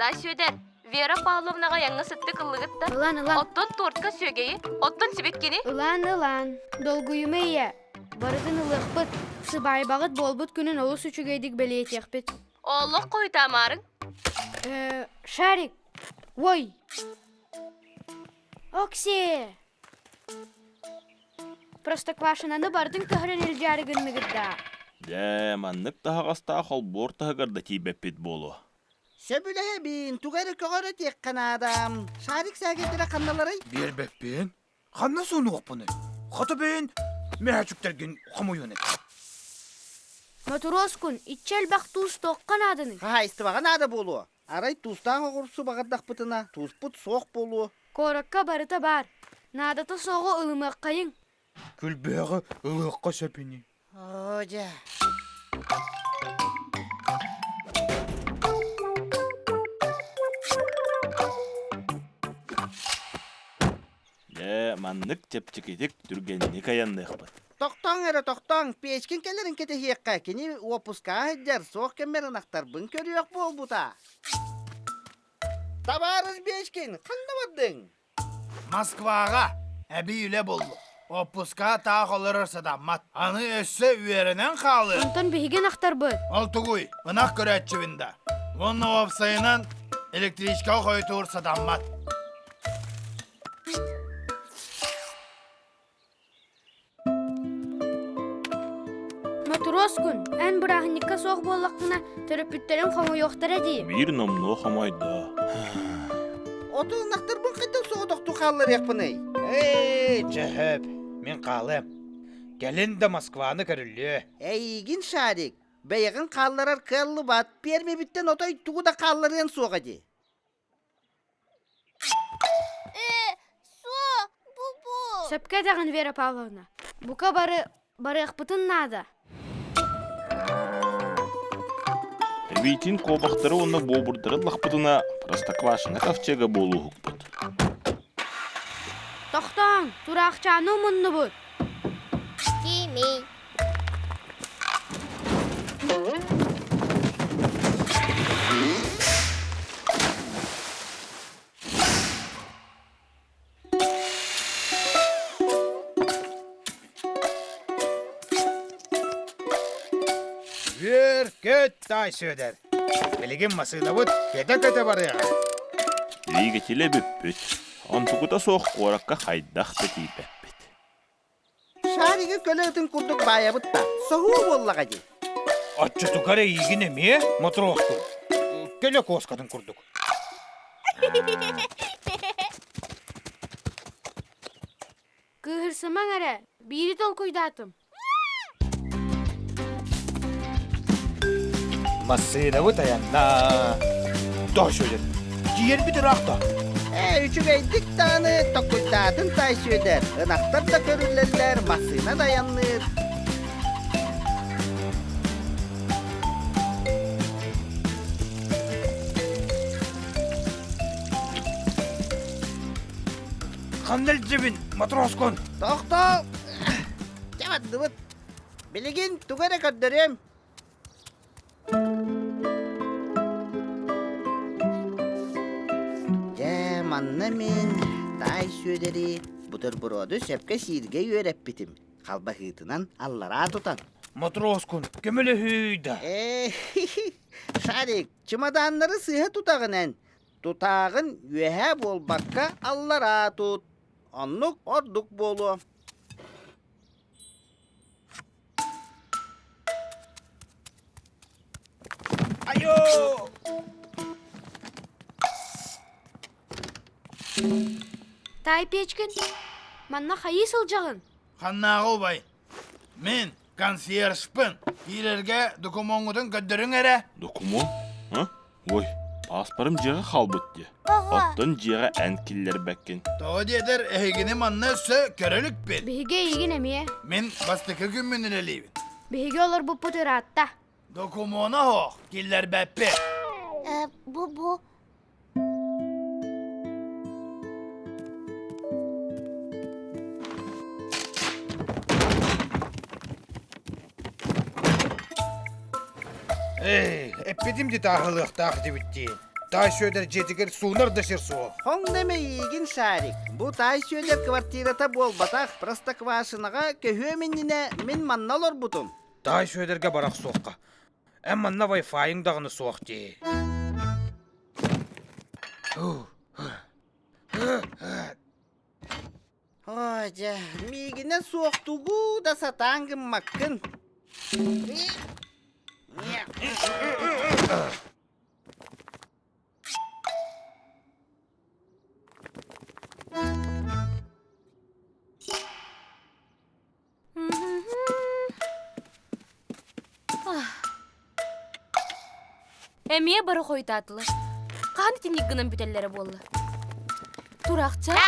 Таай Сүөдэр, Вера Павловнаҕа айаҥҥа сыттык ыллыгыт да? Ылан, ылан. Оттон тортка сүөгэйи, оттон сибэккини? Ылан, ылан. Долгуйума ийэ. Барытын ылыахпыт. Сыбаайбаҕыт буолбут күнүн олус үчүгэйдик бэлиэтиэхпит. Олох хойутаамаарыҥ. Э, Шарик! Ой! Окси! Простоквашинаны бардын көһөрөн илдьээри гынныгыт даа? Дьэ, маннык таһаҕастаах холбуор таһыгар да тиийбэппит буолуо. Сөбүлэһэбин, тугу эрэ көҕөрө диэххэ наада. Шарик сээгэрдэрэ ханналарый? Биэрбэппин. Ханна суунуохпунуй? Хата бэйэн мөһөөччүктэргин хомуйуон этэ. Мотуруоскун, иччи элбэх туус туохха нааданый? Хаһаайыстыбаҕа наада буолуо. Арай туустаах оҕурсу баҕардахпытына, тууспут суох буолуо. Куоракка барыта баар. Наадата суоҕу ылымыаххайыҥ. Күлбэҕи ылыахха сөп ини. Оо дьэ. Дьэ, маннык чэпчэкитик түргэнник айанныахпыт. Тохтооҥ эрэ, тохтооҥ, Печкин кэлэрин кэтэһиэххэ, кини уоппускаҕа сылдьар, суох кэммэр ынахтарбын көрүөх буолбута. Табаарыс Печкин, ханна бардыҥ? Москваҕа эбии үлэ буллум. Уоппускаҕа таах олорор сатаммат. Аны өссө үөрэнэн хаалыам. Онтон биһиги ынахтарбыт. Ол тугуй? Ынах көрөөччүбүн да. Уонна уопсайынан электричкаҕа хойутуур сатаммат. Мотуруоскун, эн бырааһынньыкка суох буоллаххына, төрөппүттэриҥ хомойуохтара дии. Биир номнуо хомойдо. Оту ынахтарбын хайдах соҕотохтуу хаалларыахпыный? Эй, чөһөп, мин хаалыам. Кэлин да Москваны көрүллүө. Эйигин, Шарик, бэйэҕин хаалларар кыаллыбат, пиэрмэбиттэн отой тугу да хаалларыан суоҕа дии. Сөпкө этэҕин, Вера Павловна. Бука бары барыахпытын наада. Эбиитин куобахтары уонна буобурдары ыллахпытына, Простоквашино ковчега буолууһукпут. Тохтооҥ, тураахчааны умуннубут. Кимий? Үөр-көт таай Сүөдэр. Билигин массыынабыт көтө-көтө барыаҕа. Двигателэ бүппүт. Онтукута суох куоракка хайдах да тиийбэппит. Шаригы көлө ытын курдук баайабыт да, соһуу буоллаҕа дии. Оччотугар эйигин эмиэ мотуруохтун. Көлө куоскатын курдук. Кыыһырсымаҥ эрэ, биири толкуйдаатым. Массыынабыт айанна. Тоҕо Сүөдэр, тиийэрбит ыраах да? Ээ, үчүгэйдик даҕаны токкуйдаатын таай Сүөдэр. Ынахтар да көрүллэллэр, массыына да айанныыр. Ханна илдьэбин, матроскун? Тохтоо! Дьэ бардыбыт. Билигин тугу эрэ көрдөрүөм. Дьэ, манна мин Таай Сүөдэри бутерброду сөпкө сииргэ үөрэппитим. Халбаһыытынан аллараа тутан. Матроскун, көмөлөһүй да. Ээ, Шарик, чымадааннары сыыһа тутаҕын эн. Тутааҕын үөһээ буолбакка аллараа тут. Оннук ордук буолуо. Айоо! Таай Печкин, манна хайыы сылдьаҕын? Ханнааҕы убай? Мин консьержпын. Киирэргэ докумуоҥҥутун көрдөрүҥ эрэ. Докумуон? А? Ой, пааспарым дьиэҕэ хаалбыт дии. Оттон дьиэҕэ эн киллэрбэккин. Тоҕо диэтэр эһигини манна өссө көрө иликпит. Биһиги эйигин эмиэ. Мин бастакы күммүн үлэлиибин. Биһиги олорбуппут ыраатта. Докумуона суох, киллэрбэппит. Э, бу-бу. Эй, эппитим дии тааһылыахтаах дибит дии. Таай Сүөдэр дьиэтигэр суунар да сир суох. Хоҥ да мэйиигин Шарик. Бу Таай Сүөдэр квартирата буолбатах, Простоквашиноҕа көһүөм иннинэ мин манна олорбутум. Таай Сүөдэргэ барах суохха. Эн манна вайфайыҥ даҕаны суох дии. Ой, дьэ, миигинэ суох тугу да сатаан гыммаккын. Эмиэ бары хойутаатылар. Хаһан итинник гынан бүтэллэрэ буолла? Турахча?